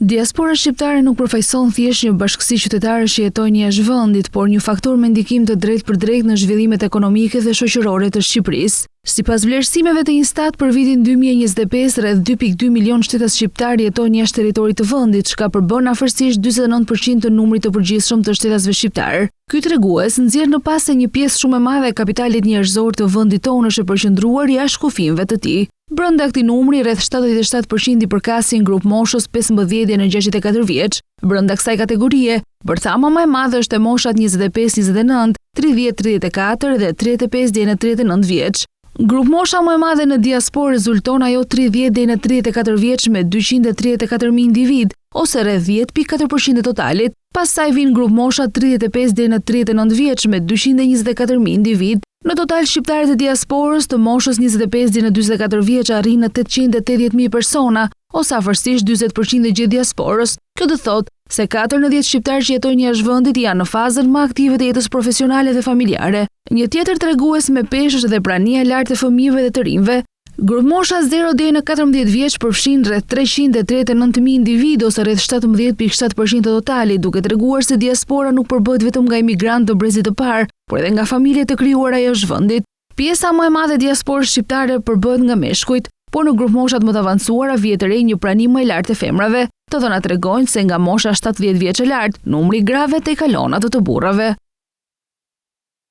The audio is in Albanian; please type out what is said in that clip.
Diaspora shqiptare nuk përfaqëson thjesht një bashkësi qytetarësh që jetojnë jashtë vendit, por një faktor me ndikim të drejtpërdrejtë në zhvillimet ekonomike dhe shoqërore të Shqipërisë. Sipas vlerësimeve të INSTAT për vitin 2025, rreth 2.2 milionë shtetas shqiptarë jetojnë jashtë territorit të vendit, çka përbën afërsisht 49% të numrit të përgjithshëm të shtetasve shqiptarë. Ky tregues nxjerr në pah se një pjesë shumë e madhe e kapitalit njerëzor të vendit tonë është e përqendruar jashtë kufinjve të tij. Brenda këtij numri, rreth 77 për qind i përkasin grupmoshës 15 deri në 64 vjeç. Brenda kësaj kategorie, bërthama më e madhe është te moshat 25-29, 30-34 dhe 35 deri në 39 vjeç. Grupmosha më e madhe në diasporë rezulton ajo 30 deri në 34 vjeç me 234.000 individë, ose rreth 10.4% e totalit. Pas saj vijnë grupmoshat 35 deri në 39 vjeç me 224.000 individë. Në total, shqiptarët e diasporës të moshës 25 deri në 44 vjeç arrijnë në 880.000 persona, ose afërsisht 40% e gjithë diasporës. Kjo do thotë se 4 në 10 shqiptarë që jetojnë jashtë vendit janë në fazën më aktive të jetës profesionale dhe familjare. Një tjetër tregues me peshë është edhe prania e lartë e fëmijëve dhe të rinjve. Grupmosha 0 deri në 14 vjeç përfshin rreth 339.000 individë ose rreth 17.7% të totalit, duke treguar se diaspora nuk përbëhet vetëm nga emigrantë të brezit të parë, por edhe nga familje të krijuara jashtë vendit. Pjesa më e madhe e diasporës shqiptare përbëhet nga meshkujt, por në grupmoshat më të avancuara vihet re një prani më e lartë e femrave. Të dhënat tregojnë se nga mosha 70 vjeç e lart, numri i grave tejkalon atë të burrave.